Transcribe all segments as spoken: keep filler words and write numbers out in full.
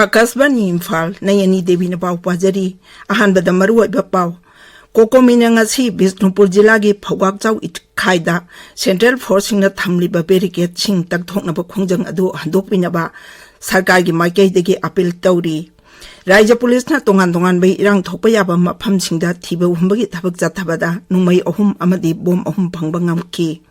ꯑꯀꯥꯁꯕꯥꯅꯤ ꯏꯝꯐꯥꯜ, ꯅꯌꯅꯤ ꯗꯦꯕꯤꯅ ꯄꯥꯎ ꯄꯥꯖꯔꯤ꯫ ꯑꯍꯥꯟꯕꯗ ꯃꯔꯨꯑꯣꯏꯕ ꯄꯥꯎ꯫ ꯀꯣꯀꯣꯃꯤꯅ ꯉꯁꯤ ꯕꯤꯁꯅꯨꯄꯨꯔ ꯖꯤꯂꯥꯒꯤ ꯐꯧꯒꯥꯛꯆꯥꯎ ꯏꯈꯥꯏꯗ ꯁꯦꯟꯇ꯭ꯔꯦꯜ ꯐꯣꯔꯁꯁꯤꯡꯅ ꯊꯝꯂꯤꯕ ꯕꯦꯔꯤꯀꯦꯗꯁꯤꯡ ꯇꯛꯊꯣꯛꯅꯕ ꯈꯣꯡꯖꯪ ꯑꯗꯨ ꯍꯟꯗꯣꯛꯄꯤꯅꯕ ꯁꯔꯀꯥꯔꯒꯤ ꯃꯥꯏꯀꯩꯗꯒꯤ ꯑꯄꯤꯜ ꯇꯧꯔꯤ꯫ ꯔꯥꯏꯖ꯭ꯌ ꯄꯨꯂꯤꯁꯅ ꯇꯣꯉꯥꯟ ꯇꯣꯉꯥꯟꯕ ꯏꯔꯥꯡ ꯊꯣꯛꯄ ꯌꯥꯕ ꯃꯐꯝꯁꯤꯡꯗ ꯊꯤꯕ ꯍꯨꯝꯕꯒꯤ ꯊꯕꯛ ꯆꯠꯊꯕꯗ ꯅꯣꯡꯃꯩ ꯑꯍꯨꯝ ꯑꯃꯗꯤ ꯕꯣꯝ ꯑꯍꯨꯝ ꯐꯪꯕ ꯉꯝꯈꯤ꯫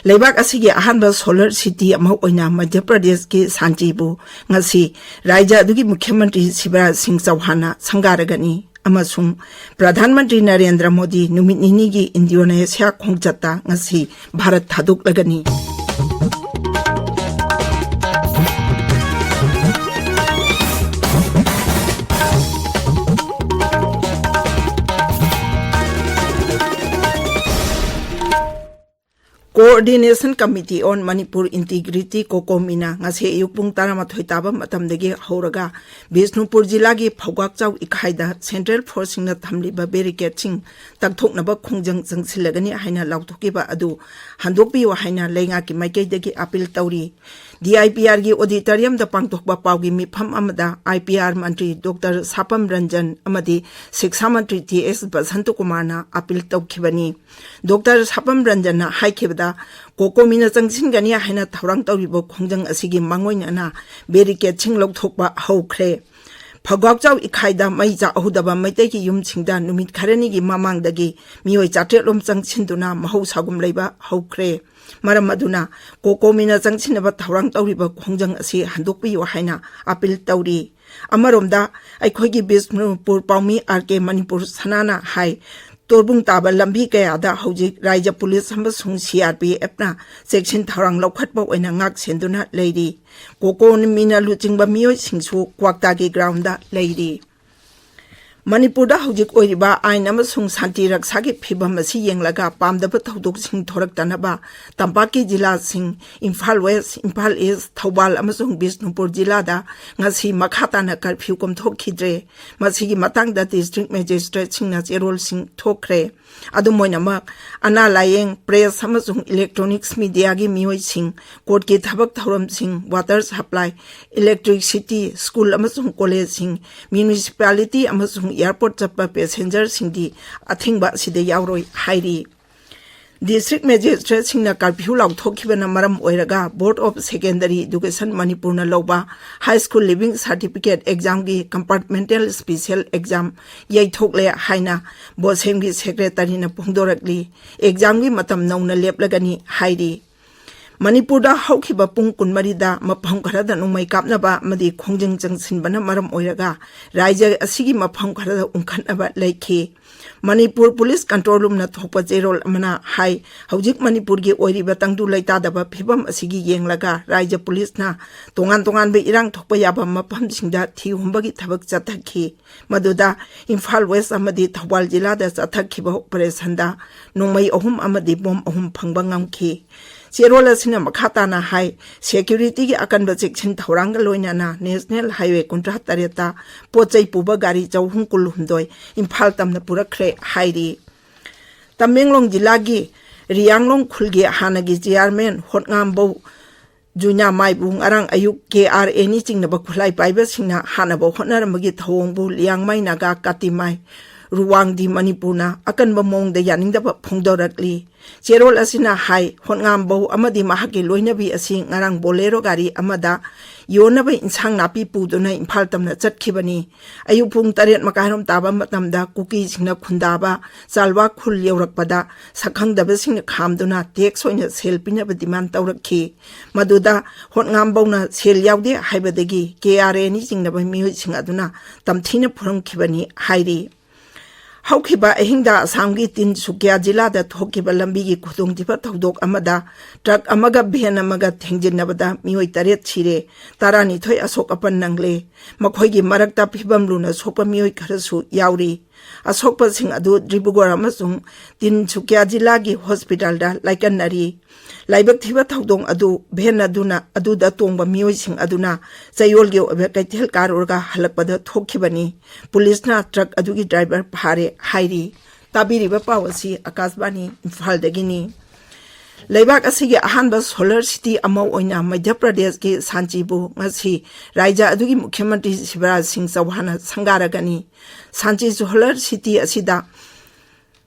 ꯂꯩꯕꯥꯛ ꯑꯁꯤꯒꯤ ꯑꯍꯥꯟꯕ ꯁꯣꯂꯔ ꯁꯤꯇꯤ ꯑꯃ ꯑꯣꯏꯅ ꯃꯙ꯭ꯌ ꯄ꯭ꯔꯗꯦꯁꯀꯤ ꯁꯥꯟꯆꯤꯕꯨ ꯉꯁꯤ ꯔꯥꯏꯖ꯭ꯌ ꯑꯗꯨꯒꯤ ꯃꯨꯈ꯭ꯌ ꯃꯟꯇ꯭ꯔꯤ ꯁꯤꯕꯔꯥꯖ ꯁꯤꯡ ꯆꯧꯍꯥꯟꯅ ꯁꯪꯒꯥꯔꯒꯅꯤ ꯑꯃꯁꯨꯡ ꯄ꯭ꯔꯙꯥꯟ ꯃꯟꯇ꯭ꯔꯤ ꯅꯔꯦꯟꯗ꯭ꯔ ꯃꯣꯗꯤ ꯅꯨꯃꯤꯠ ꯅꯤꯅꯤꯒꯤ ꯏꯟꯗꯣꯅꯦꯁꯤꯌꯥ ꯈꯣꯡꯆꯠꯇ ꯉꯁꯤ Bharat ꯊꯥꯗꯣꯛꯂꯒꯅꯤ꯫ Coordination Committee on Manipur Integrity, ꯀꯣꯀꯣꯃꯤꯅ ꯉꯁꯤ ꯑꯌꯨꯛ ꯄꯨꯡ ꯇꯔꯥꯃꯥꯊꯣꯏ ꯇꯥꯕ ꯃꯇꯝꯗꯒꯤ ꯍꯧꯔꯒ ꯕꯤꯁꯅꯨꯄꯨꯔ ꯖꯤꯂꯥꯒꯤ ꯐꯧꯒꯥꯛꯆꯥꯎ ꯏꯀꯥꯏꯗ ꯁꯦꯟꯇ꯭ꯔꯦꯜ ꯐꯣꯔꯁꯁꯤꯡꯅ ꯊꯝꯂꯤꯕ ꯕꯦꯔꯤꯀꯦꯗꯁꯤꯡ ꯇꯛꯊꯣꯛꯅꯕ ꯈꯣꯡꯖꯪ ꯆꯪꯁꯤꯜꯂꯒꯅꯤ ꯍꯥꯏꯅ ꯂꯥꯎꯊꯣꯛꯈꯤꯕ ꯑꯗꯨ ꯍꯟꯗꯣꯛꯄꯤꯌꯨ ꯍꯥꯏꯅ ꯂꯩꯉꯥꯛꯀꯤ ꯃꯥꯏꯀꯩꯗꯒꯤ ꯑꯄꯤꯜ ꯇꯧꯔꯤ꯫ ꯗꯤ ꯑꯥꯏ ꯄꯤ ꯑꯥꯔꯒꯤ ꯑꯣꯗꯤꯇꯣꯔꯤꯌꯝꯗ ꯄꯥꯡꯊꯣꯛꯄ ꯄꯥꯎꯒꯤ ꯃꯤꯐꯝ ꯑꯃꯗ I P R Mantri doctor ꯁꯥꯄꯝ Ranjan ꯑꯃꯗꯤ ꯁꯤꯛꯁꯥ ꯃꯟꯇ꯭ꯔꯤ ꯇꯤ ꯑꯦꯁ ꯕꯁꯟꯇ ꯀꯨꯃꯥꯔꯅ ꯑꯄꯤꯜ ꯇꯧꯈꯤꯕꯅꯤ꯫ ꯗꯣꯛꯇꯔ ꯁꯥꯄꯝ ꯔꯟꯖꯟꯅ ꯍꯥꯏꯈꯤꯕꯗ, ꯀꯣꯀꯣꯃꯤꯅ ꯆꯪꯁꯤꯟꯒꯅꯤ ꯍꯥꯏꯅ ꯊꯧꯔꯥꯡ ꯇꯧꯔꯤꯕ ꯈꯣꯡꯖꯪ ꯑꯁꯤꯒꯤ ꯃꯥꯡꯑꯣꯏꯅꯅ ꯕꯦꯔꯤꯀꯦꯗꯁꯤꯡ ꯂꯧꯊꯣꯛꯄ ꯍꯧꯈ꯭ꯔꯦ꯫ ꯐꯧꯒꯥꯛꯆꯥꯎ ꯏꯈꯥꯏꯗ ꯃꯩ ꯆꯥꯛꯍꯧꯗꯕ ꯃꯩꯇꯩꯒꯤ ꯌꯨꯝꯁꯤꯡꯗ ꯅꯨꯃꯤꯠ ꯈꯔꯅꯤꯒꯤ ꯃꯃꯥꯡꯗꯒꯤ ꯃꯤꯑꯣꯏ ꯆꯥꯇ꯭ꯔꯦꯠ ꯂꯣꯝ ꯆꯪꯁꯤꯟꯗꯨꯅ ꯃꯍꯧꯁꯥꯒꯨꯝ ꯂꯩꯕ ꯍꯧꯈ꯭ꯔꯦ꯫ ꯃꯔꯝ ꯑꯗꯨꯅ ꯀꯣꯀꯣꯃꯤꯅ ꯆꯪꯁꯤꯟꯅꯕ ꯊꯧꯔꯥꯡ ꯇꯧꯔꯤꯕ ꯈꯣꯡꯖꯪ ꯑꯁꯤ ꯍꯟꯗꯣꯛꯄꯤꯌꯨ ꯍꯥꯏꯅ ꯑꯄꯤꯜ ꯇꯧꯔꯤ꯫ ꯑꯃꯔꯣꯝꯗ ꯑꯩꯈꯣꯏꯒꯤ ꯕꯤꯁꯅꯨꯄꯨꯔ ꯄꯥꯎꯃꯤ ꯑꯥꯔ ꯀꯦ ꯃꯅꯤꯄꯨꯔ ꯁꯅꯥꯅ ꯍꯥꯏ, ꯇꯣꯔꯕꯨꯡ ꯇꯥꯕ ꯂꯝꯕꯤ ꯀꯌꯥꯗ ꯍꯧꯖꯤꯛ ꯔꯥꯏꯖ꯭ꯌ ꯄꯨꯂꯤꯁ ꯑꯃꯁꯨꯡ ꯁꯤ ꯑꯥꯔ ꯄꯤ ꯑꯦꯐꯅ ꯆꯦꯛꯁꯤꯟ ꯊꯧꯔꯥꯡ ꯂꯧꯈꯠꯄ ꯑꯣꯏꯅ ꯉꯥꯛ ꯁꯦꯟꯗꯨꯅ ꯂꯩꯔꯤ꯫ ꯀꯣꯀꯣꯃꯤꯅ ꯂꯨꯆꯤꯡꯕ ꯃꯤꯑꯣꯏꯁꯤꯡꯁꯨ ꯀ꯭ꯋꯥꯛꯇꯥꯒꯤ ꯒ꯭ꯔꯥꯎꯟꯗ ꯂꯩꯔꯤ꯫ ꯃꯅꯤꯄꯨꯔꯗ ꯍꯧꯖꯤꯛ ꯑꯣꯏꯔꯤꯕ ꯑꯥꯏꯟ ꯑꯃꯁꯨꯡ ꯁꯥꯟꯇꯤ ꯔꯛꯁꯥꯒꯤ ꯐꯤꯚꯝ ꯑꯁꯤ ꯌꯦꯡꯂꯒ ꯄꯥꯝꯗꯕ ꯊꯧꯗꯣꯛꯁꯤꯡ ꯊꯣꯔꯛꯇꯅꯕ ꯇꯝꯄꯥꯛꯀꯤ ꯖꯤꯂꯥꯁꯤꯡ ꯏꯝꯐꯥꯜ ꯋꯦꯁ, ꯏꯝꯐꯥꯜ ꯏꯁ, ꯊꯧꯕꯥꯜ ꯑꯃꯁꯨꯡ ꯕꯤꯁꯅꯨꯄꯨꯔ ꯖꯤꯂꯥꯗ ꯉꯁꯤ ꯃꯈꯥ ꯇꯥꯅ ꯀꯔꯐ꯭ꯌꯨ ꯀꯣꯝꯊꯣꯛꯈꯤꯗ꯭ꯔꯦ꯫ ꯃꯁꯤꯒꯤ ꯃꯇꯥꯡꯗ ꯗꯤꯁꯇ꯭ꯔꯤꯛ ꯃꯦꯖꯤꯁꯇ꯭ꯔꯦꯠꯁꯤꯡꯅ ꯆꯦꯔꯣꯜꯁꯤꯡ ꯊꯣꯛꯈ꯭ꯔꯦ꯫ ꯑꯗꯨꯝ ꯑꯣꯏꯅꯃꯛ, ꯑꯅꯥ ꯂꯥꯌꯦꯡ, ꯄ꯭ꯔꯦꯁ ꯑꯃꯁꯨꯡ ꯏꯂꯦꯛꯇ꯭ꯔꯣꯅꯤꯛꯁ ꯃꯤꯗꯤꯌꯥꯒꯤ ꯃꯤꯑꯣꯏꯁꯤꯡ, ꯀꯣꯔꯠꯀꯤ ꯊꯕꯛ ꯊꯧꯔꯝꯁꯤꯡ, ꯋꯥꯇꯔ ꯁꯄ꯭ꯂꯥꯏ, ꯏꯂꯦꯛꯇ꯭ꯔꯤꯁꯤꯇꯤ, ꯁ꯭ꯀꯨꯜ ꯑꯃꯁꯨꯡ ꯀꯣꯂꯦꯖꯁꯤꯡ, ꯃ꯭ꯌꯨꯅꯤꯁꯤꯄꯥꯂꯤꯇꯤ ꯑꯃꯁꯨꯡ ꯑꯦꯌꯥꯔꯄꯣꯔꯠ ꯆꯠꯄ ꯄꯦꯁꯦꯟꯖꯔꯁꯤꯡꯗꯤ ꯑꯊꯤꯡꯕ ꯑꯁꯤꯗ ꯌꯥꯎꯔꯣꯏ ꯍꯥꯏꯔꯤ꯫ ꯗꯤꯁꯇ꯭ꯔꯤꯛ ꯃꯦꯖꯤꯁꯇ꯭ꯔꯦꯠꯁꯤꯡꯅ ꯀꯔꯐ꯭ꯌꯨ ꯂꯥꯎꯊꯣꯛꯈꯤꯕꯅ ꯃꯔꯝ ꯑꯣꯏꯔꯒ Board of Secondary Education ꯃꯅꯤꯄꯨꯔꯅ ꯂꯧꯕ ꯍꯥꯏ ꯁ꯭ꯀꯨꯜ ꯂꯤꯚꯤꯡ ꯁꯥꯔꯇꯤꯐꯤꯀꯦꯠ ꯑꯦꯛꯖꯥꯝꯒꯤ ꯀꯝꯄꯥꯔꯠꯃꯦꯟꯇꯦꯜ ꯁ꯭ꯄꯤꯁꯦꯜ ꯑꯦꯛꯖꯥꯝ ꯌꯩꯊꯣꯛꯂꯦ ꯍꯥꯏꯅ ꯕꯣꯁꯦꯝꯒꯤ ꯁꯦꯀ꯭ꯔꯦꯇꯔꯤꯅ ꯐꯣꯡꯗꯣꯔꯛꯂꯤ꯫ ꯑꯦꯛꯖꯥꯝꯒꯤ ꯃꯇꯝ ꯅꯧꯅ ꯂꯦꯞꯂꯒꯅꯤ ꯍꯥꯏꯔꯤ꯫ ꯃꯅꯤꯄꯨꯔꯗ ꯍꯧꯈꯤꯕ ꯄꯨꯡ ꯀꯨꯟꯃꯔꯤꯗ ꯃꯐꯝ ꯈꯔꯗ ꯅꯣꯡꯃꯩ ꯀꯥꯞꯅꯕ ꯑꯃꯗꯤ ꯈꯣꯡꯖꯪ ꯆꯪꯁꯤꯟꯕꯅ ꯃꯔꯝ ꯑꯣꯏꯔꯒ ꯔꯥꯖ꯭ꯌ ꯑꯁꯤꯒꯤ ꯃꯐꯝ ꯈꯔꯗ ꯎꯪꯈꯠꯅꯕ ꯂꯩꯈꯤ꯫ ꯃꯅꯤꯄꯨꯔ ꯄꯨꯂꯤꯁ ꯀꯟꯇ꯭ꯔꯣꯜ ꯔꯨꯝꯅ ꯊꯣꯛꯄ ꯆꯦꯔꯣꯜ ꯑꯃꯅ ꯍꯥꯏ, ꯍꯧꯖꯤꯛ ꯃꯅꯤꯄꯨꯔꯒꯤ ꯑꯣꯏꯔꯤꯕ ꯇꯪꯗꯨ ꯂꯩꯇꯥꯗꯕ ꯐꯤꯕꯝ ꯑꯁꯤꯒꯤ ꯌꯦꯡꯂꯒ ꯔꯥꯖ꯭ꯌ ꯄꯨꯂꯤꯁꯅ ꯇꯣꯉꯥꯟ ꯇꯣꯉꯥꯟꯕ ꯏꯔꯥꯡ ꯊꯣꯛꯄ ꯌꯥꯕ ꯃꯐꯝꯁꯤꯡꯗ ꯊꯤꯍꯨꯝꯕꯒꯤ ꯊꯕꯛ ꯆꯠꯊꯈꯤ꯫ ꯃꯗꯨꯗ ꯏꯝꯐꯥꯜ ꯋꯦꯁ ꯑꯃꯗꯤ ꯊꯧꯕꯥꯜ ꯖꯤꯂꯥꯗ ꯆꯠꯊꯈꯤꯕ ꯑꯣꯄꯔꯦꯁꯟꯗ ꯅꯣꯡꯃꯩ ꯑꯍꯨꯝ ꯑꯃꯗꯤ ꯕꯣꯝ ꯑꯍꯨꯝ ꯐꯪꯕ ꯉꯝꯈꯤ꯫ ꯆꯦꯔꯣꯜ ꯑꯁꯤꯅ ꯃꯈꯥ ꯇꯥꯅ ꯍꯥꯏ, ꯁꯦꯀ꯭ꯌꯨꯔꯤꯇꯤꯒꯤ ꯑꯀꯟꯕ ꯆꯦꯛꯁꯤꯟ ꯊꯧꯔꯥꯡꯒ ꯂꯣꯏꯅꯅ ꯅꯦꯁꯅꯦꯜ ꯍꯥꯏꯋꯦ ꯀꯨꯟꯊ꯭ꯔꯥ ꯇꯔꯦꯠꯇ ꯄꯣꯠ ꯆꯩ ꯄꯨꯕ ꯒꯥꯔꯤ ꯆꯍꯨꯝ ꯀꯨꯟꯍꯨꯝꯗꯣꯏ ꯏꯝꯐꯥꯜ ꯇꯝꯅ ꯄꯨꯔꯛꯈ꯭ꯔꯦ ꯍꯥꯏꯔꯤ꯫ ꯇꯃꯦꯡꯂꯣꯡ ꯖꯤꯂꯥꯒꯤ ꯔꯤꯌꯥꯡꯂꯣꯡ ꯈꯨꯜꯒꯤ ꯍꯥꯟꯅꯒꯤ ꯆꯤꯌꯥꯔꯃꯦꯟ ꯍꯣꯠꯉꯥꯝꯕꯧ ꯖꯨꯏꯅꯥꯃꯥꯏꯕꯨ ꯉꯔꯥꯡ ꯑꯌꯨꯛ ꯀꯦ ꯑꯥꯔ ꯑꯦꯅꯤ ꯆꯤꯡꯅꯕ ꯈꯨꯠꯂꯥꯏ ꯄꯥꯏꯕꯁꯤꯡꯅ ꯍꯥꯠꯅꯕ ꯍꯣꯠꯅꯔꯝꯕꯒꯤ ꯊꯧꯑꯣꯡꯕꯨ ꯂꯤꯌꯥꯡꯃꯥꯏ ꯅꯥꯒꯥ ꯀꯥꯇꯤꯃꯥꯏ ꯔꯨꯋꯥꯡꯗꯤ ꯃꯅꯤꯄꯨꯔꯅ ꯑꯀꯟꯕ ꯃꯑꯣꯡꯗ ꯌꯥꯅꯤꯡꯗꯕ ꯐꯣꯡꯗꯣꯔꯛꯂꯤ꯫ ꯆꯦꯔꯣꯜ ꯑꯁꯤꯅ ꯍꯥꯏ, ꯍꯣꯠꯉꯥꯝꯕꯧ ꯑꯃꯗꯤ ꯃꯍꯥꯛꯀꯤ ꯂꯣꯏꯅꯕꯤ ꯑꯁꯤ ꯉꯔꯥꯡ ꯕꯣꯂꯦꯔꯣ ꯒꯥꯔꯤ ꯑꯃꯗ ꯌꯣꯟꯅꯕ ꯏꯟꯁꯥꯡ ꯅꯥꯄꯤ ꯄꯨꯗꯨꯅ ꯏꯝꯐꯥꯜ ꯇꯝꯅ ꯆꯠꯈꯤꯕꯅꯤ꯫ ꯑꯌꯨꯛ ꯄꯨꯡ ꯇꯔꯦꯠ ꯃꯈꯥꯏꯔꯣꯝ ꯇꯥꯕ ꯃꯇꯝꯗ ꯀꯨꯀꯤꯁꯤꯡꯅ ꯈꯨꯟꯗꯥꯕ ꯆꯥꯜꯋꯥ ꯈꯨꯜ ꯌꯧꯔꯛꯄꯗ ꯁꯛꯈꯪꯗꯕꯁꯤꯡꯅ ꯈꯥꯝꯗꯨꯅ ꯇꯦꯛꯁ ꯑꯣꯏꯅ ꯁꯦꯜ ꯄꯤꯅꯕ ꯗꯤꯃꯥꯟ ꯇꯧꯔꯛꯈꯤ꯫ ꯃꯗꯨꯗ ꯍꯣꯠꯉꯥꯝꯕꯧꯅ ꯁꯦꯜ ꯌꯥꯎꯗꯦ ꯍꯥꯏꯕꯗꯒꯤ ꯀꯦ ꯑꯥꯔ ꯑꯦꯅꯤ ꯆꯤꯡꯅꯕ ꯃꯤꯑꯣꯏꯁꯤꯡ ꯑꯗꯨꯅ ꯇꯝꯊꯤꯅ ꯐꯨꯔꯝꯈꯤꯕꯅꯤ ꯍꯥꯏꯔꯤ꯫ ꯍꯧꯈꯤꯕ ꯑꯍꯤꯡꯗ ꯑꯁꯥꯝꯒꯤ ꯇꯤꯟꯁꯨꯀꯤꯌꯥ ꯖꯤꯂꯥꯗ ꯊꯣꯛꯈꯤꯕ ꯂꯝꯕꯤꯒꯤ ꯈꯨꯗꯣꯡꯊꯤꯕ ꯊꯧꯗꯣꯛ ꯑꯃꯗ ꯇ꯭ꯔꯛ ꯑꯃꯒ ꯚꯦꯟ ꯑꯃꯒ ꯊꯦꯡꯖꯤꯟꯅꯕꯗ ꯃꯤꯑꯣꯏ ꯇꯔꯦꯠ ꯁꯤꯔꯦ, ꯇꯔꯥꯅꯤꯊꯣꯏ ꯑꯁꯣꯛ ꯑꯄꯟ ꯅꯪꯂꯦ꯫ ꯃꯈꯣꯏꯒꯤ ꯃꯔꯛꯇ ꯐꯤꯕꯝ ꯂꯨꯅ ꯁꯣꯛꯄ ꯃꯤꯑꯣꯏ ꯈꯔꯁꯨ ꯌꯥꯎꯔꯤ꯫ ꯑꯁꯣꯛꯄꯁꯤꯡ ꯑꯗꯨ ꯗꯤꯕ꯭ꯔꯨꯒꯔ ꯑꯃꯁꯨꯡ ꯇꯤꯟꯁꯨꯀꯤꯌꯥ ꯖꯤꯂꯥꯒꯤ ꯍꯣꯁꯄꯤꯇꯥꯜꯗ ꯂꯥꯏꯀꯠꯅꯔꯤ꯫ ꯂꯥꯏꯕꯛ ꯊꯤꯕ ꯊꯧꯗꯣꯛ ꯑꯗꯨ ꯚꯦꯟ ꯑꯗꯨꯅ, ꯑꯗꯨꯗ ꯇꯣꯡꯕ ꯃꯤꯑꯣꯏꯁꯤꯡ ꯑꯗꯨꯅ ꯆꯌꯣꯜꯒꯤ ꯑꯣꯏꯕ ꯀꯩꯊꯦꯜ ꯀꯥꯔꯨꯔꯒ ꯍꯜꯂꯛꯄꯗ ꯊꯣꯛꯈꯤꯕꯅꯤ꯫ ꯄꯨꯂꯤꯁꯅ ꯇ꯭ꯔꯛ ꯑꯗꯨꯒꯤ ꯗ꯭ꯔꯥꯏꯚꯔ ꯐꯥꯔꯦ ꯍꯥꯏꯔꯤ꯫ ꯇꯥꯕꯤꯔꯤꯕ ꯄꯥꯎ ꯑꯁꯤ ꯑꯀꯥꯁꯕꯥꯅꯤ ꯏꯝꯐꯥꯜꯗꯒꯤꯅꯤ꯫ ꯂꯩꯕꯥꯛ ꯑꯁꯤꯒꯤ ꯑꯍꯥꯟꯕ ꯁꯣꯂꯔ ꯁꯤꯇꯤ ꯑꯃ ꯑꯣꯏꯅ ꯃꯙ꯭ꯌ ꯄ꯭ꯔꯗꯦꯁꯀꯤ ꯁꯥꯟꯆꯤꯕꯨ ꯉꯁꯤ ꯔꯥꯏꯖ꯭ꯌ ꯑꯗꯨꯒꯤ ꯃꯨꯈ꯭ꯌ ꯃꯟꯇ꯭ꯔꯤ ꯁꯤꯕꯔꯥꯖ ꯁꯤꯡ ꯆꯧꯍꯥꯟꯅ ꯁꯪꯒꯥꯔꯒꯅꯤ꯫ ꯁꯥꯟꯆꯤ ꯁꯣꯂꯔ ꯁꯤꯇꯤ ꯑꯁꯤꯗ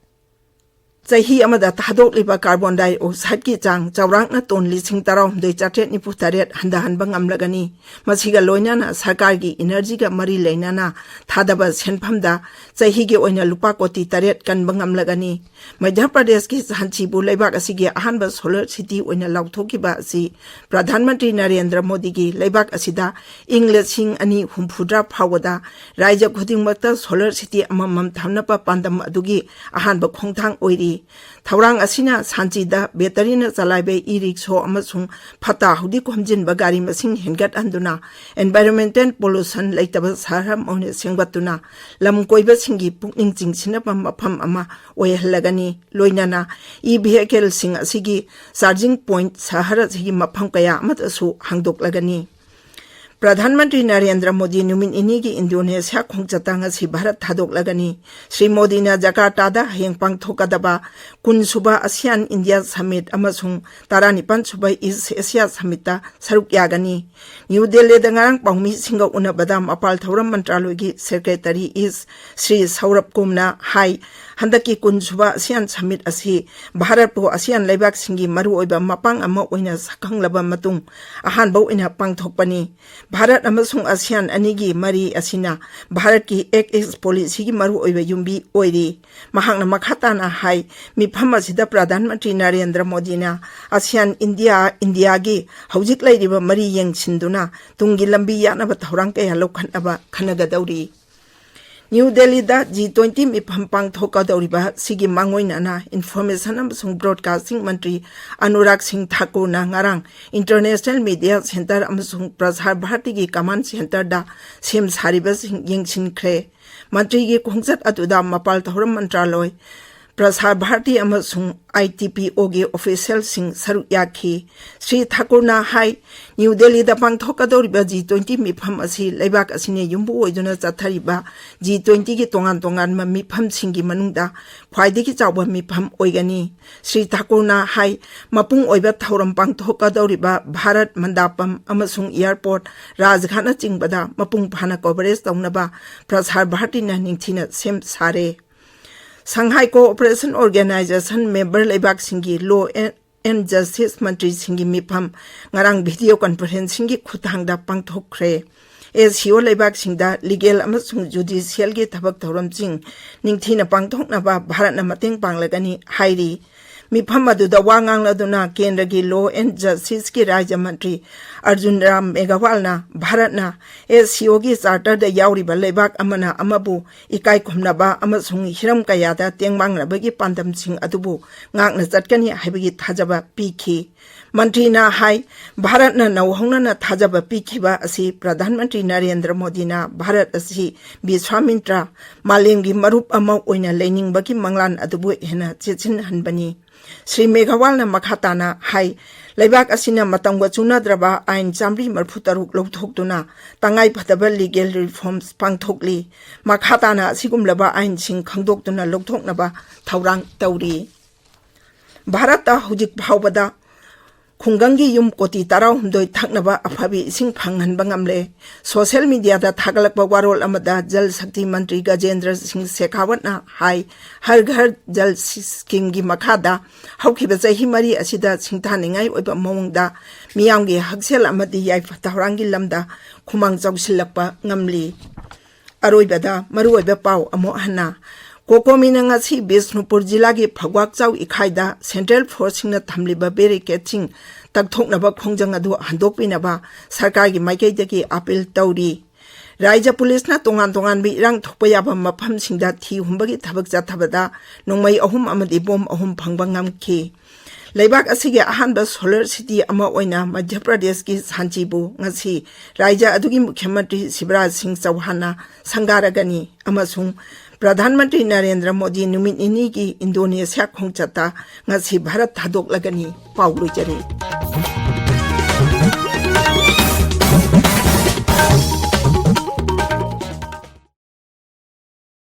ꯆꯍꯤ ꯑꯃꯗ ꯊꯥꯗꯣꯛꯂꯤꯕ ꯀꯥꯔꯕꯣꯟ ꯗꯥꯏꯑꯣꯛꯁꯥꯏꯗꯀꯤ ꯆꯥꯡ ꯆꯥꯎꯔꯥꯛꯅ ꯇꯣꯟ ꯂꯤꯁꯤꯡ ꯇꯔꯥꯍꯨꯝꯗꯣꯏ ꯆꯥꯇ꯭ꯔꯦꯠ ꯅꯤꯐꯨ ꯇꯔꯦꯠ ꯍꯟꯊꯍꯟꯕ ꯉꯝꯂꯒꯅꯤ꯫ ꯃꯁꯤꯒ ꯂꯣꯏꯅꯅ ꯁꯔꯀꯥꯔꯒꯤ ꯏꯅꯔꯖꯤꯒ ꯃꯔꯤ ꯂꯩꯅꯅ ꯊꯥꯗꯕ ꯁꯦꯟꯐꯝꯗ ꯆꯍꯤꯒꯤ ꯑꯣꯏꯅ ꯂꯨꯄꯥ ꯀꯣꯇꯤ ꯇꯔꯦꯠ ꯀꯟꯕ ꯉꯝꯂꯒꯅꯤ꯫ ꯃꯙ꯭ꯌ ꯄ꯭ꯔꯗꯦꯁꯀꯤ ꯁꯥꯟꯆꯤꯕꯨ ꯂꯩꯕꯥꯛ ꯑꯁꯤꯒꯤ ꯑꯍꯥꯟꯕ ꯁꯣꯂꯔ ꯁꯤꯇꯤ ꯑꯣꯏꯅ ꯂꯥꯎꯊꯣꯛꯈꯤꯕ ꯑꯁꯤ ꯄ꯭ꯔꯙꯥꯟ ꯃꯟꯇ꯭ꯔꯤ ꯅꯔꯦꯟꯗ꯭ꯔ ꯃꯣꯗꯤꯒꯤ ꯂꯩꯕꯥꯛ ꯑꯁꯤꯗ ꯏꯪ ꯂꯤꯁꯤꯡ ꯑꯅꯤ ꯍꯨꯝꯐꯨꯇꯔꯥ ꯐꯥꯎꯕꯗ ꯔꯥꯏꯖ꯭ꯌ ꯈꯨꯗꯤꯡꯃꯛꯇ ꯁꯣꯂꯔ ꯁꯤꯇꯤ ꯑꯃꯃꯝ ꯊꯝꯅꯕ ꯄꯥꯟꯗꯝ ꯑꯗꯨꯒꯤ ꯑꯍꯥꯟꯕ ꯈꯣꯡꯊꯥꯡ ꯑꯣꯏꯔꯤ꯫ ꯊꯧꯔꯥꯡ ꯑꯁꯤꯅ ꯁꯥꯟꯆꯤꯗ ꯕꯦꯇꯔꯤꯅ ꯆꯂꯥꯏꯕ ꯏ ꯔꯤꯛꯁꯣ ꯑꯃꯁꯨꯡ ꯐꯠꯇ ꯍꯥꯎꯗꯤ ꯈꯣꯝꯖꯤꯟꯕ ꯒꯥꯔꯤ ꯃꯁꯤꯡ ꯍꯦꯟꯒꯠꯍꯟꯗꯨꯅ environmental pollution ꯂꯩꯇꯕ ꯁꯍꯔ ꯑꯃ ꯑꯣꯏꯅ ꯁꯦꯝꯒꯠꯇꯨꯅ ꯂꯝ ꯀꯣꯏꯕꯁꯤꯡꯒꯤ ꯄꯨꯛꯅꯤꯡ ꯆꯤꯡꯁꯤꯟꯅꯕ ꯃꯐꯝ ꯑꯃ ꯑꯣꯏꯍꯜꯂꯒꯅꯤ꯫ ꯂꯣꯏꯅꯅ ꯏ ꯚꯤꯍꯤꯀꯜꯁꯤꯡ ꯑꯁꯤꯒꯤ ꯆꯥꯔꯖꯤꯡ ꯄꯣꯏꯟꯠ ꯁꯍꯔ ꯑꯁꯤꯒꯤ ꯃꯐꯝ ꯀꯌꯥ ꯑꯃꯗꯁꯨ ꯍꯥꯡꯗꯣꯛꯂꯒꯅꯤ꯫ ꯄ꯭ꯔꯙꯥꯟ ꯃꯟꯇ꯭ꯔꯤ ꯅꯔꯦꯟꯗ꯭ꯔ ꯃꯣꯗꯤ ꯅꯨꯃꯤꯠ ꯅꯤꯅꯤꯒꯤ ꯏꯟꯗꯣꯅꯦꯁꯤꯌꯥ ꯈꯣꯡꯆꯠꯇ ꯉꯁꯤ ꯚꯥꯔꯠ ꯊꯥꯗꯣꯛꯂꯒꯅꯤ꯫ ꯁ꯭ꯔꯤ ꯃꯣꯗꯤꯅ ꯖꯀꯥꯔꯇꯥꯗ ꯍꯌꯦꯡ ꯄꯥꯡꯊꯣꯛꯀꯗꯕ ꯀꯨꯟꯁꯨꯕ ꯑꯁꯤꯌꯥꯟ ꯏꯟꯗꯤꯌꯥ ꯁꯃꯤꯠ ꯑꯃꯁꯨꯡ ꯇꯔꯥꯅꯤꯄꯥꯟ ꯁꯨꯕ ꯏꯁ ꯑꯦꯁꯤꯌꯥ ꯁꯃꯤꯠꯇ ꯁꯔꯨꯛ ꯌꯥꯒꯅꯤ꯫ ꯅ꯭ꯌꯨ ꯗꯦꯜꯂꯤꯗ ꯉꯔꯥꯡ ꯄꯥꯎꯃꯤꯁꯤꯡꯒ ꯎꯅꯕꯗ ꯃꯄꯥꯜ ꯊꯧꯔꯝ ꯃꯟꯇ꯭ꯔꯥꯂꯣꯏꯒꯤ ꯁꯦꯀ꯭ꯔꯦꯇꯔꯤ ꯏꯁ ꯁ꯭ꯔꯤ ꯁꯧꯔꯚ ꯀꯨꯝꯅ ꯍꯥꯏ, ꯍꯟꯗꯛꯀꯤ ꯀꯨꯟꯁꯨꯕ ꯑꯁꯤꯌꯥꯟ ꯁꯃꯤꯠ ꯑꯁꯤ ꯚꯥꯔꯠꯄꯨ ꯑꯁꯤꯌꯥꯟ ꯂꯩꯕꯥꯛꯁꯤꯡꯒꯤ ꯃꯔꯨꯑꯣꯏꯕ ꯃꯄꯥꯡ ꯑꯃ ꯑꯣꯏꯅ ꯁꯛꯈꯪꯂꯕ ꯃꯇꯨꯡ ꯑꯍꯥꯟꯕ ꯑꯣꯏꯅ ꯄꯥꯡꯊꯣꯛꯄꯅꯤ꯫ ꯚꯥꯔꯠ ꯑꯃꯁꯨꯡ ꯑꯁꯤꯌꯥꯟ ꯑꯅꯤꯒꯤ ꯃꯔꯤ ꯑꯁꯤꯅ ꯚꯥꯔꯠꯀꯤ ꯑꯦꯛ ꯏꯁ ꯄꯣꯂꯤꯁꯤꯒꯤ ꯃꯔꯨꯑꯣꯏꯕ ꯌꯨꯝꯕꯤ ꯑꯣꯏꯔꯤ꯫ ꯃꯍꯥꯛꯅ ꯃꯈꯥ ꯇꯥꯅ ꯍꯥꯏ, ꯃꯤꯐꯝ ꯑꯁꯤꯗ ꯄ꯭ꯔꯙꯥꯟ ꯃꯟꯇ꯭ꯔꯤ ꯅꯔꯦꯟꯗ꯭ꯔ ꯃꯣꯗꯤꯅ ꯑꯁꯤꯌꯥꯟ ꯏꯟꯗꯤꯌꯥ, ꯏꯟꯗꯤꯌꯥꯒꯤ ꯍꯧꯖꯤꯛ ꯂꯩꯔꯤꯕ ꯃꯔꯤ ꯌꯦꯡꯁꯤꯟꯗꯨꯅ ꯇꯨꯡꯒꯤ ꯂꯝꯕꯤ ꯌꯥꯠꯅꯕ ꯊꯧꯔꯥꯡ ꯀꯌꯥ ꯂꯧꯈꯠꯅꯕ ꯈꯟꯅꯒꯗꯧꯔꯤ꯫ ꯅ꯭ꯌꯨ ꯗꯦꯜꯂꯤꯗ ꯖꯤ ꯇ꯭ꯋꯦꯟꯇꯤ ꯃꯤꯐꯝ ꯄꯥꯡꯊꯣꯛꯀꯗꯧꯔꯤꯕ ꯁꯤꯒꯤ ꯃꯥꯡꯑꯣꯏꯅꯅ ꯏꯟꯐꯣꯔꯃꯦꯁꯟ ꯑꯃꯁꯨꯡ ꯕ꯭ꯔꯣꯗꯀꯥꯁꯇꯤꯡ ꯃꯟꯇ꯭ꯔꯤ ꯑꯅꯨꯔꯥꯒ ꯁꯤꯡ ꯊꯥꯀꯨꯔꯅ ꯉꯔꯥꯡ ꯏꯟꯇꯔꯅꯦꯁꯅꯦꯜ ꯃꯤꯗꯤꯌꯥ ꯁꯦꯟꯇꯔ ꯑꯃꯁꯨꯡ ꯄ꯭ꯔꯁꯥꯔ ꯚꯥꯔꯇꯤꯒꯤ ꯀꯃꯥꯟ ꯁꯦꯟꯇꯔꯗ ꯁꯦꯝ ꯁꯥꯔꯤꯕꯁꯤꯡ ꯌꯦꯡꯁꯤꯟꯈ꯭ꯔꯦ꯫ ꯃꯟꯇ꯭ꯔꯤꯒꯤ ꯈꯣꯡꯆꯠ ꯑꯗꯨꯗ ꯃꯄꯥꯜ ꯊꯧꯔꯝ ꯃꯟꯇ꯭ꯔꯥꯂꯣꯏ, ꯄ꯭ꯔꯁꯥꯔ ꯚꯥꯔꯇꯤ ꯑꯃꯁꯨꯡ ꯑꯥꯏ ꯇꯤ ꯄꯤ ꯑꯣꯒꯤ ꯑꯣꯐꯤꯁꯤꯌꯦꯜꯁꯤꯡ ꯁꯔꯨꯛ ꯌꯥꯈꯤ꯫ ꯁ꯭ꯔꯤ ꯊꯥꯀꯨꯔꯅ ꯍꯥꯏ, ꯅ꯭ꯌꯨ ꯗꯦꯜꯂꯤꯗ ꯄꯥꯡꯊꯣꯛꯀꯗꯧꯔꯤꯕ ꯖꯤ ꯇ꯭ꯋꯦꯟꯇꯤ ꯃꯤꯐꯝ ꯑꯁꯤ ꯂꯩꯕꯥꯛ ꯑꯁꯤꯅ ꯌꯨꯝꯕꯨ ꯑꯣꯏꯗꯨꯅ ꯆꯠꯊꯔꯤꯕ ꯖꯤ ꯇ꯭ꯋꯦꯟꯇꯤꯒꯤ ꯇꯣꯉꯥꯟ ꯇꯣꯉꯥꯟꯕ ꯃꯤꯐꯝꯁꯤꯡꯒꯤ ꯃꯅꯨꯡꯗ ꯈ꯭ꯋꯥꯏꯗꯒꯤ ꯆꯥꯎꯕ ꯃꯤꯐꯝ ꯑꯣꯏꯒꯅꯤ꯫ ꯁ꯭ꯔꯤ ꯊꯥꯀꯨꯔꯅ ꯍꯥꯏ, ꯃꯄꯨꯡ ꯑꯣꯏꯕ ꯊꯧꯔꯝ ꯄꯥꯡꯊꯣꯛꯀꯗꯧꯔꯤꯕ ꯚꯥꯔꯠ ꯃꯟꯗꯥꯄꯝ ꯑꯃꯁꯨꯡ ꯑꯦꯌꯔꯄꯣꯔꯠ, ꯔꯥꯖꯘꯥꯠꯅꯆꯤꯡꯕꯗ ꯃꯄꯨꯡ ꯐꯥꯅ ꯀꯣꯚꯔꯦꯖ ꯇꯧꯅꯕ ꯄ꯭ꯔꯁꯥꯔ ꯚꯥꯔꯇꯤꯅ ꯅꯤꯡꯊꯤꯅ ꯁꯦꯝ ꯁꯥꯔꯦ꯫ ꯁꯪꯍꯥꯏ ꯀꯣꯑꯣꯄꯔꯦꯁꯟ ꯑꯣꯔꯒꯅꯥꯏꯖꯦꯁꯟ ꯃꯦꯝꯕꯔ ꯂꯩꯕꯥꯛꯁꯤꯡꯒꯤ ꯂꯣ ꯑꯦꯟ ꯖꯁꯇꯤꯁ ꯃꯟꯇ꯭ꯔꯤꯁꯤꯡꯒꯤ ꯃꯤꯐꯝ ꯉꯔꯥꯡ ꯚꯤꯗꯤꯑꯣ ꯀꯟꯐꯔꯦꯟꯁꯤꯡꯒꯤ ꯈꯨꯠꯊꯥꯡꯗ ꯄꯥꯡꯊꯣꯛꯈ꯭ꯔꯦ꯫ ꯑꯦꯁ ꯁꯤ ꯑꯣ ꯂꯩꯕꯥꯛꯁꯤꯡꯗ ꯂꯤꯒꯦꯜ ꯑꯃꯁꯨꯡ ꯖꯨꯗꯤꯁꯤꯌꯦꯜꯒꯤ ꯊꯕꯛ ꯊꯧꯔꯝꯁꯤꯡ ꯅꯤꯡꯊꯤꯅ ꯄꯥꯡꯊꯣꯛꯅꯕ ꯚꯥꯔꯠꯅ ꯃꯇꯦꯡ ꯄꯥꯡꯂꯒꯅꯤ ꯍꯥꯏꯔꯤ꯫ ꯃꯤꯐꯝ ꯑꯗꯨꯗ ꯋꯥ ꯉꯥꯡꯂꯗꯨꯅ ꯀꯦꯟꯗ꯭ꯔꯒꯤ ꯂꯣ ꯑꯦꯟ ꯖꯁꯇꯤꯁꯀꯤ ꯔꯥꯖ꯭ꯌ ꯃꯟꯇ꯭ꯔꯤ ꯑꯔꯖꯨꯟ ꯔꯥꯝ ꯃꯦꯘꯋꯥꯜꯅ ꯚꯥꯔꯠꯅ ꯑꯦꯁ ꯁꯤ ꯑꯣꯒꯤ ꯆꯥꯔꯇꯔꯗ ꯌꯥꯎꯔꯤꯕ ꯂꯩꯕꯥꯛ ꯑꯃꯅ ꯑꯃꯕꯨ ꯏꯀꯥꯏ ꯈꯨꯝꯅꯕ ꯑꯃꯁꯨꯡ ꯍꯤꯔꯝ ꯀꯌꯥꯗ ꯇꯦꯡꯕꯥꯡꯅꯕꯒꯤ ꯄꯥꯟꯗꯝꯁꯤꯡ ꯑꯗꯨꯕꯨ ꯉꯥꯛꯅ ꯆꯠꯀꯅꯤ ꯍꯥꯏꯕꯒꯤ ꯊꯥꯖꯕ ꯄꯤꯈꯤ꯫ ꯃꯟꯇ꯭ꯔꯤꯅ ꯍꯥꯏ, ꯚꯥꯔꯠꯅ ꯅꯧꯍꯧꯅꯅ ꯊꯥꯖꯕ ꯄꯤꯈꯤꯕ ꯑꯁꯤ ꯄ꯭ꯔꯙꯥꯟ ꯃꯟꯇ꯭ꯔꯤ ꯅꯔꯦꯟꯗ꯭ꯔ ꯃꯣꯗꯤꯅ ꯚꯥꯔꯠ ꯑꯁꯤ ꯕꯤꯁ꯭ꯋꯥꯃꯤꯇ꯭ꯔ, ꯃꯥꯂꯦꯝꯒꯤ ꯃꯔꯨꯞ ꯑꯃ ꯑꯣꯏꯅ ꯂꯩꯅꯤꯡꯕꯒꯤ ꯃꯪꯂꯥꯟ ꯑꯗꯨꯕꯨ ꯍꯦꯟꯅ ꯆꯦꯠꯁꯤꯟꯍꯟꯕꯅꯤ꯫ ꯁ꯭ꯔꯤ ꯃꯦꯘꯋꯥꯜꯅ ꯃꯈꯥ ꯇꯥꯅ ꯍꯥꯏ, ꯂꯩꯕꯥꯛ ꯑꯁꯤꯅ ꯃꯇꯝꯒ ꯆꯨꯅꯗ꯭ꯔꯕ ꯑꯥꯏꯟ ꯆꯥꯃꯔꯤ ꯃꯔꯤꯐꯨ ꯇꯔꯨꯛ ꯂꯧꯊꯣꯛꯇꯨꯅ ꯇꯉꯥꯏ ꯐꯗꯕ ꯂꯤꯒꯦꯜ ꯔꯤꯐꯣꯔꯝꯁ ꯄꯥꯡꯊꯣꯛꯂꯤ꯫ ꯃꯈꯥ ꯇꯥꯅ ꯑꯁꯤꯒꯨꯝꯂꯕ ꯑꯥꯏꯟꯁꯤꯡ ꯈꯪꯗꯣꯛꯇꯨꯅ ꯂꯧꯊꯣꯛꯅꯕ ꯊꯧꯔꯥꯡ ꯇꯧꯔꯤ꯫ ꯚꯥꯔꯠꯇ ꯍꯧꯖꯤꯛ ꯐꯥꯎꯕꯗ ꯈꯨꯡꯒꯪꯒꯤ ꯌꯨꯝ ꯀꯣꯇꯤ ꯇꯔꯥꯍꯨꯝꯗꯣꯏ ꯊꯛꯅꯕ ꯑꯐꯕ ꯏꯁꯤꯡ ꯐꯪꯍꯟꯕ ꯉꯝꯂꯦ꯫ ꯁꯣꯁꯤꯌꯦꯜ ꯃꯤꯗꯤꯌꯥꯗ ꯊꯥꯒꯠꯂꯛꯄ ꯋꯥꯔꯣꯜ ꯑꯃꯗ ꯖꯜ ꯁꯛꯇꯤ ꯃꯟꯇ꯭ꯔꯤ ꯒꯖꯦꯟꯗ꯭ꯔ ꯁꯤꯡ ꯁꯦꯈꯥꯋꯠꯅ ꯍꯥꯏ, ꯍꯔ ꯘꯔ ꯖꯜ ꯁ꯭ꯀꯤꯝꯒꯤ ꯃꯈꯥꯗ ꯍꯧꯈꯤꯕ ꯆꯍꯤ ꯃꯔꯤ ꯑꯁꯤꯗ ꯁꯤꯡꯊꯥꯅꯤꯡꯉꯥꯏ ꯑꯣꯏꯕ ꯃꯑꯣꯡꯗ ꯃꯤꯌꯥꯝꯒꯤ ꯍꯛꯁꯦꯜ ꯑꯃꯗꯤ ꯌꯥꯏꯐ ꯊꯧꯔꯥꯡꯒꯤ ꯂꯝꯗ ꯈꯨꯃꯥꯡ ꯆꯥꯎꯁꯤꯜꯂꯛꯄ ꯉꯝꯂꯤ꯫ ꯑꯔꯣꯏꯕꯗ ꯃꯔꯨꯑꯣꯏꯕ ꯄꯥꯎ ꯑꯃꯨꯛ ꯍꯟꯅ꯫ ꯀꯣꯀꯣꯃꯤꯅ ꯉꯁꯤ ꯕꯤꯁꯅꯨꯄꯨꯔ ꯖꯤꯂꯥꯒꯤ ꯐꯒ꯭ꯋꯥꯛꯆꯥꯎ ꯏꯈꯥꯏꯗ ꯁꯦꯟꯇ꯭ꯔꯦꯜ ꯐꯣꯔꯁꯁꯤꯡꯅ ꯊꯝꯂꯤꯕ ꯕꯦꯔꯤꯀꯦꯗꯁꯤꯡ ꯇꯛꯊꯣꯛꯅꯕ ꯈꯣꯡꯖꯪ ꯑꯗꯨ ꯍꯟꯗꯣꯛꯄꯤꯅꯕ ꯁꯔꯀꯥꯔꯒꯤ ꯃꯥꯏꯀꯩꯗꯒꯤ ꯑꯥꯄꯤꯜ ꯇꯧꯔꯤ꯫ ꯔꯥꯏꯖ꯭ꯌ ꯄꯨꯂꯤꯁꯅ ꯇꯣꯉꯥꯟ ꯇꯣꯉꯥꯟꯕ ꯏꯔꯥꯡ ꯊꯣꯛꯄ ꯌꯥꯕ ꯃꯐꯝꯁꯤꯡꯗ ꯊꯤ ꯍꯨꯝꯕꯒꯤ ꯊꯕꯛ ꯆꯠꯊꯕꯗ ꯅꯣꯡꯃꯩ ꯑꯍꯨꯝ ꯑꯃꯗꯤ ꯕꯣꯝ ꯑꯍꯨꯝ ꯐꯪꯕ ꯉꯝꯈꯤ꯫ ꯂꯩꯕꯥꯛ ꯑꯁꯤꯒꯤ ꯑꯍꯥꯟꯕ solar city ꯑꯃ ꯑꯣꯏꯅ ꯃꯙ꯭ꯌ ꯄ꯭ꯔꯗꯦꯁꯀꯤ ꯁꯥꯟꯆꯤꯕꯨ ꯉꯁꯤ ꯔꯥꯏꯖ꯭ꯌ ꯑꯗꯨꯒꯤ ꯃꯨꯈ꯭ꯌ ꯃꯟꯇ꯭ꯔꯤ ꯁꯤꯕꯔꯥꯖ ꯁꯤꯡ ꯆꯧꯍꯥꯟꯅ ꯁꯪꯒꯥꯔꯒꯅꯤ ꯑꯃꯁꯨꯡ ꯄ꯭ꯔꯙꯥꯟ ꯃꯟꯇ꯭ꯔꯤ ꯅꯔꯦꯟꯗ꯭ꯔ ꯃꯣꯗꯤ ꯅꯨꯃꯤꯠ ꯅꯤꯅꯤꯒꯤ ꯏꯟꯗꯣꯅꯦꯁꯤꯌꯥ ꯈꯣꯡꯆꯠꯇ ꯉꯁꯤ ꯚꯥꯔꯠ ꯊꯥꯗꯣꯛꯂꯒꯅꯤ꯫ ꯄꯥꯎ ꯂꯣꯏꯖꯔꯦ꯫